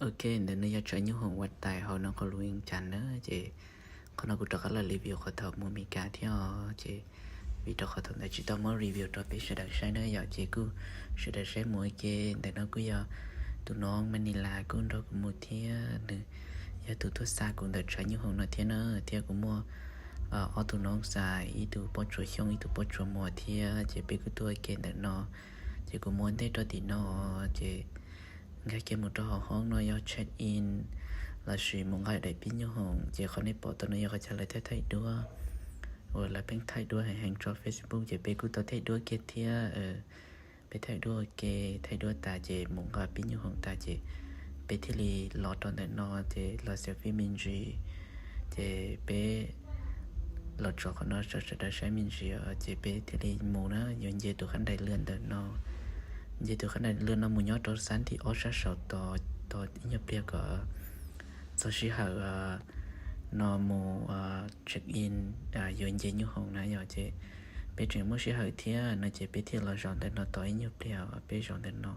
Ok, ntawm no yog tshav nyoob hoom ua tais hauv North Carolina na. Ces qhov no kuv rov qab los review qhov thaum mus Meskas thiab os. Ces vim rau qhov thaum ntawd tsis tau muab review rau peb sawv daws saib na yom, ces kuj sawv daws saib mus ua ke. Ntawm no kuj yog tus noov Manila kuj nrog kuv mus thiab, nws yog tus tuaj xa kuv ntawm tshav nyoob hoom no thiab na. Thiab kuv muaj ob tug noov xa, ib tug Pob Tsuas Xyooj, ib tug Pob Tsuas Muas thiab, ces peb kuj tuaj ua ke ntawm no. Ces kuv mus ua ntej rau tim no, ces nkag kiag mus rau hauv hoob no yog check in lossis mus nqa daim pib nyoob hoom. Ces qhov nej pom tau no yog qhov chaw lawv thaij thaij duab, uas lawv pheej thaij duab heev heev tso Facebook, ces peb kuj tau thaij duab kiag thiab. Peb thaij duab ua ke, thaij duab tas ces mus nqa pib nyoob hoom tas ces peb thiaj li los rau ntawm no, ces los selfie me ntsis. Ces peb los tso qhov no rau sawv daws saib me ntsis, ces peb thiaj li mus na. Yuav nce tus qab ntais lwaj ntawm no, nce tus qab ntais lwaj no mus nyob rau xab thib ob sab saud tod, tod ib nyuag pliag kom txog sij hawm no mus check in, yuav nce nyoob hoom na yom. Ces peb tseem muaj sij hawm thiab no ces peb thiaj los zaum ntawm no tod ib nyuag pliag. Peb zaum ntawm no,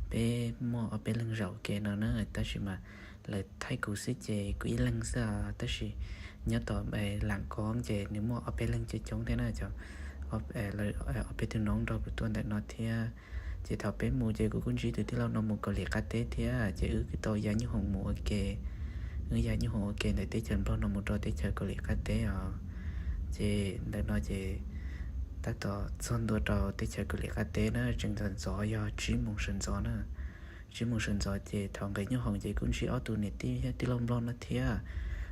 peb muaj ob peb leeg zaum ke no na, tab sis mas lawv thaij kuv xwb ces kuv ib leeg xwb os. Tab sis nyob tom lam koob ces nws muaj ob peb leeg coob coob thiab na, cov ob peb tug noov nrog kuv tuaj ntawm no thiab. Ces thaum peb mus ces kuv kuj ntsib tus tij laug no mus Kaus Lim qab teb thiab, ces wb kuj tau ya nyoob hoom mus ua ke. Wb ya nyoob hoom ua ke ntawm teb chaws Nplog no mus rau teb chaws Kaus Lim qab teb os. Ces ntawm no ces tab tom txog ntua rau teb chaws Kaus Lim qab teb na, tseem ntxov ntxov yog tsib moos sawv ntxov na. Tsib moos sawv ntxov ces thaum nqis nyoob hoom ces kuj ntsib ob tug niam tij thiab tij laug Nplog no thiab.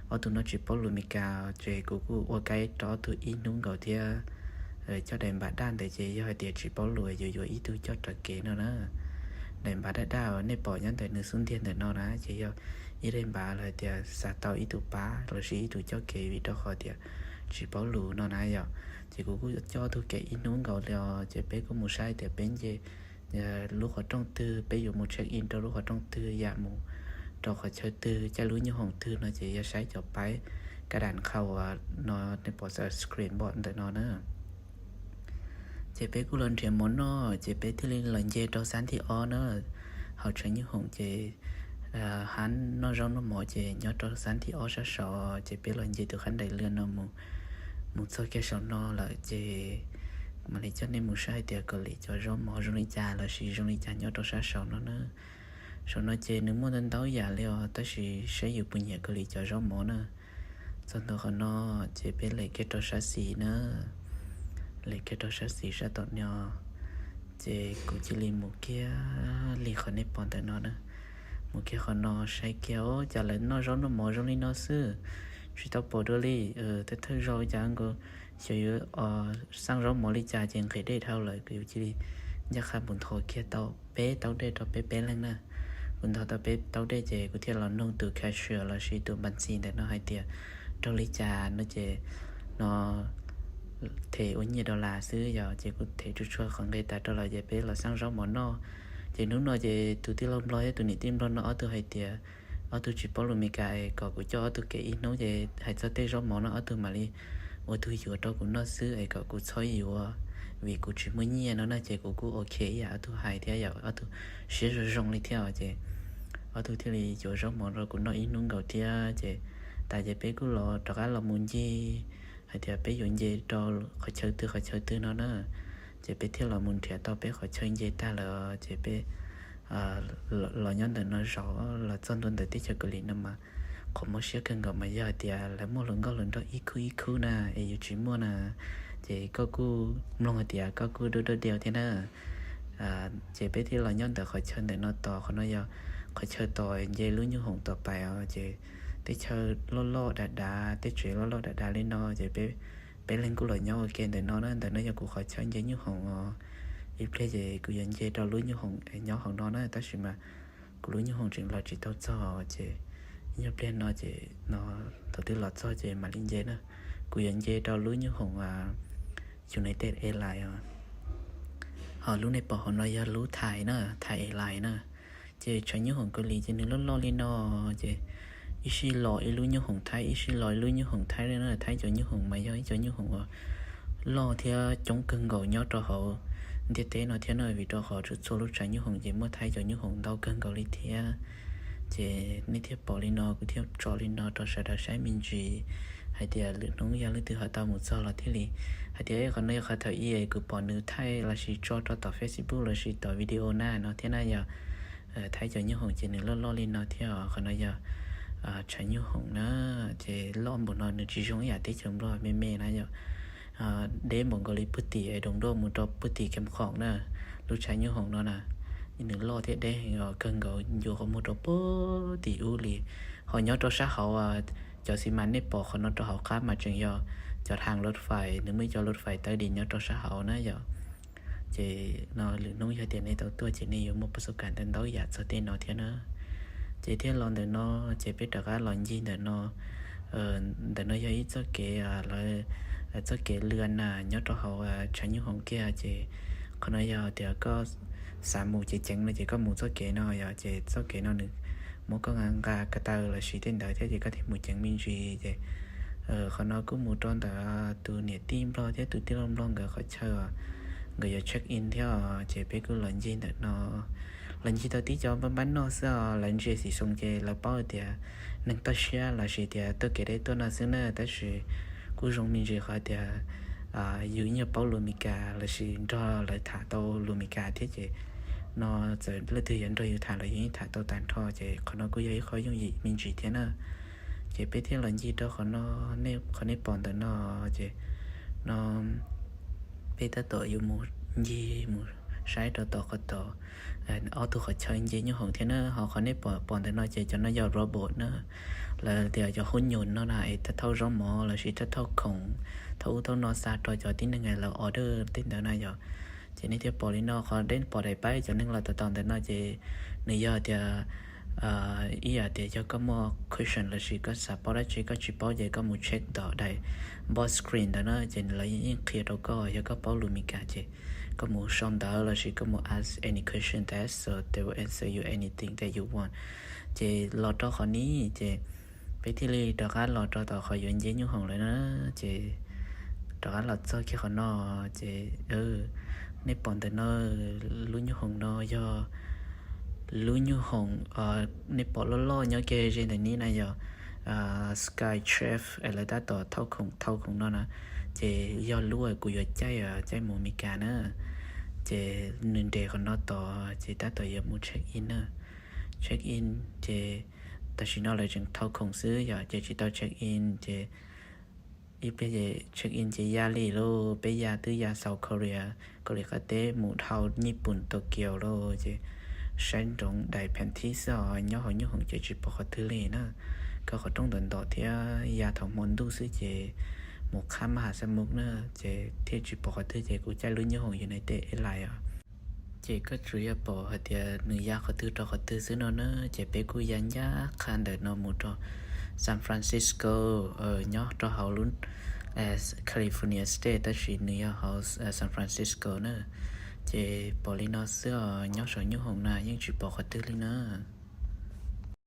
Ob tug no tsis paub lus Meskas ces kuv kuj ua kaib rau ob tug ib hnub nkaus thiab. Coj daim npav daj ntawd ces yog hais tias tsis paub lus yuav yuav ib tug coj raws kev no na. Daim npav daj daj uas nej pom nyob ntawm nws xub ntiag ntawm no na ces yog ib daim npav los hais tias xav tau ib tug pab lossis ib tug coj kev vim rau qhov tias tsis paub lus no na yom. Ces kuv kuj coj ob tug kev ib hnub nkaus li os, ces peb kuj mus saib tias peb nce lub qhov rooj twg, peb yuav mus check in rau lub qhov rooj twg, yam mus rau qhov chaw twg, caij lub nyoob hoom twg no ces yog saib cov paib kaj dam qhau uas no nej pom screen board ntawm no na. Ces peb kuj los nrhiav mov noj ces peb thiaj li los nce rau xab thib ob na. Hauv tshav nyoob hoom ces hab noj zaub noj mov ces nyob rau xab thib ob sab saud, ces peb los nce tus qab ntais lwaj no mus, mus txog kiag saum no lawm ces mam li coj nej mus saib hais tias Kaus Lim cov zaub mov zoo li cas lossis zoo li cas nyob rau sab saud no na. Saum no ces nws muaj ntau ntau yam li os, tab sis saib yus puas nyiam Kaus Lim cov zaub mov na. Txog ntua qhov no ces peb lem kiag rau sab xis na, lem kiag rau sab xis sab tom no, ces kuv cia li mus kiag li qhov nej pom ntawm no na. Mus kiag qhov no saib kiag, o, cas lawv noj zaub noj mov zoo li no xwb, tsis tau pom dua li. Thawj thawj zaug cas nkaus xyov yuav xaj zaub mov li cas ces nqhis dej dhau lawm, kuv cia li ncaj qha mus nthos kiag tau peb taub dej rau peb peb leeg na. Kuv nthos tau peb taub dej ces kuv thiaj los nug tus cashier lossis tus npas ntxis ntawm no hais tias raug li cas no ces no them ua nyiaj dollar xwb yom, ces kuv them tsuag tsuag qhov nqe tas rau lawv ces peb los xaj zaub mov noj. Ces hnub no ces tus tij laug Nplog thiab tus niam tij Nplog no ob tug hais tias ob tug tsis paub lus Meskas es kom kuv coj ob tug kev ib hnub ces hais txog tej zaub mov no ob tug mam li ua tug yuav rau kuv noj xwb es kom kuv txhob yuav vim kuv tsis muaj nyiaj no na. Ces kuv kuj ok ib yam ob tug hais thiab yom, ob tug siab zoo zoo li thiab os. Ces ob tug thiaj li yuav zaub mov rau kuv noj ib hnub nkaus thiab ces tas ces peb kuj los rov qab los mus ncig hais tias peb yuav nce rau qhov chaw twg qhov chaw twg no na. Ces peb thiaj los mus nrhiav tau peb qhov chaw nce tag lawm ces peb los nyob ntawm no zaum los txog ntua ntawm teb chaws Kaus Lim no mas qhov mob siab kawg nkaus mas yog hais tias lawv muaj hluas nkauj hluas nraug ib khub ib khub na, es yus tsis muaj na ces koj kuj mloog hais tias koj kuj dub dub diau thiab na. Ces peb thiaj los nyob ntawm qhov chaw ntawm no tos, qhov no yog qhov chaw tos nce lub nyoob hoom tos pais os. Ces teb chaw loj loj dav dav, tej tsev loj loj dav dav li no ces peb, peb leeg kuj los nyob ua ke ntawm no na. Ntawm no yog kuv qhov chaw nce nyoob hoom os. Ib pliag ces kuv yuav nce rau lub nyoob hoom nyob hauv no na, tab sis mas kuv lub nyoob hoom tseem los tsis tau txog ces ib nyuag pliag no ces no thaum twg los txog ces mam li nce na. Kuv yuav nce rau lub nyoob hoom United Airlines os. Ho lub nej pom hauv no yog lub Thai na, Thai Airlines na. Ces tshav nyoob hoom Kaus Lim ces nws loj loj li no ces ib sij los ib lub nyoob hoom Thaib, ib sij los ib lub nyoob hoom Thaib li na. Thaib cov nyoob hoom mas yog ib cov nyoob hoom uas loj thiab coob kawg nkaus nyob rau hauv ntiaj teb no thiab na, vim rau qhov txhua txhua lub tshav nyoob hoom ces muaj Thaib cov nyoob hoom ntau kawg nkaus li thiab. Ces nej thiaj pom li no, kuv thiaj tso li no rau sawv daws saib me ntsis hais tias lwm hnub yog leej twg ho tau mus txog los thiaj li hais tias qhov no yog qhov thaum ub kuv pom nws thaij lossis tso rau tom Facebook lossis tom video na no thiab na yog. Thaij cov nyuj hoom ces nws loj loj li no thiab, qhov no yog tshav nyuj hoom na. Ces loj npaum no nws tsis zoo ib yam teb chaws Nplog me me na yom. Deb npaum nkaus li puag tim Doos Doj mus rau puag tim Kev Khoom na. Lub tshav nyuj hoom no na, nws loj thiab deb heev os, kawg nkaus ncua qhov muag rau puag tim ub li. Ho nyob rau sab hauv, cov xi mas nej pom qhov no rau hauv qab mas tseem yog cov thaj lus fais, nws muaj ib co lus fais tawv di nyob rau sab hauv na yom. Ces no lwm hnub yog tias nej tau tuaj ces nej yuav muaj pab xu kas ntau ntau yam txog tej no thiab na. Ces thiaj los ntawm no, ces peb rov qab los ncig ntawm no. Ntawm no yog ib txoj kev, lawv, txoj kev lwm na nyob rau hauv tshav nyuj hoom kiag. Ces qhov no yog tias koj xav mus ceev ceev no ces koj mus txoj kev no yom. Ces txoj kev no nws muab koj nqa nqa ko taw lossis tej ntawd thiab ces koj thiaj mus ceev me ntsis. Ces qhov no kuj mus rau ntawm tus niam tij Nplog thiab tus tij laug Nplog nkawd qhov chaw, nkawd yuav check in thiab. Ces peb kuj los ncig ntawm no, los ncig tau tib cov npab npab noj xwb os. Lawv ntsia xim xoo ces lawv paub tias neeg toj siab lossis tias tuaj kev deb tuaj no xwb na, tab sis kuj zoo me ntsis qhov tias yus yeej paub lus Meskas lossis nrog lawv tham tau lus Meskas thiab. Ces no txawm leej twg yuav nrog yus tham los yus yeej tham tau tag nrho. Ces qhov no kuj yog ib qho yooj yim me ntsis thiab na. Ces peb thiaj los ncig rau qhov no, qhov nej pom ntawm no. Ces no peb tab tom yuav mus ncig mus saib rau tom qhov tod, ob tug qhov chaw nce nyuj hoom thiab na. Ho qhov nej pom ntawm no ces cov no yog robot na, lawv tias cov hub nyum no na, es thauj thauj zaub mov lossis thauj thauj khoom, thauj ub thauj no xa rau cov tib neeg lawv order tej ntawd na yom. Ces nej thiaj pom li no, qhov deb pom daim paib cov neeg los tom tom ntawm no ces nws yog tias ib yam tias yog koj muaj question lossis koj xav paub dab tsi koj tsis paub ces koj mus check tom daim box screen ntawd na, ces lawv yeej qhia rau koj. Yog koj paub lus Meskas ces koj mus sau ntawv lossis koj mus ask any question there, so they will answer you anything that you want. Ces los rau qhov ni ces peb thiaj li rov qab los rau tom qhov yuav nce nyuj hoom lawm na. Ces rov qab los txog kiag qhov no, ces nej pom ntawm no, lub nyuj hoom no yog lub nyuj hoom nej pom loj loj nyob kiag ze ntawm ni na yog Skychef es lawv tab tom thauj khoom thauj khoom no na. Ces yog lub kuv yuav caij caij mus Meskas na. Ces nws nres qhov no tos ces tab tom yuav mus check in na. Check in ces tam sim no lawv tseem thauj khoom xwb yom, ces tsis tau check in ces ib pliag ces check in ces ya li lauj. Peb ya twb ya South Korea, Kaus Lim qab teb mus dhau Nyij Pooj Tokyo lauj. Ces saib ntsoov daim pheem thib xwb os, nyob hauv nyuj hoom ces tsis pom qhov twg li na. Kaw qhov rooj ntawm ntawm thiab ya thaum hmo ntuj xwb ces mus qhab maj has xab mus na, ces thiaj tsis pom qhov twg ces kuv caij lub nyuj hoom United Airlines os. Ces koj tsuas yog pom hais tias nws ya qhov twg rau qhov twg xwb no na. Ces peb kuj ya ncaj qha ntawm no mus rau San Francisco, nyob rau hauv lub California State tab sis nws yog hauv San Francisco na. Ces pom li no xwb os, nyob saum nyuj hoom na yeej tsis pom qhov twg li na.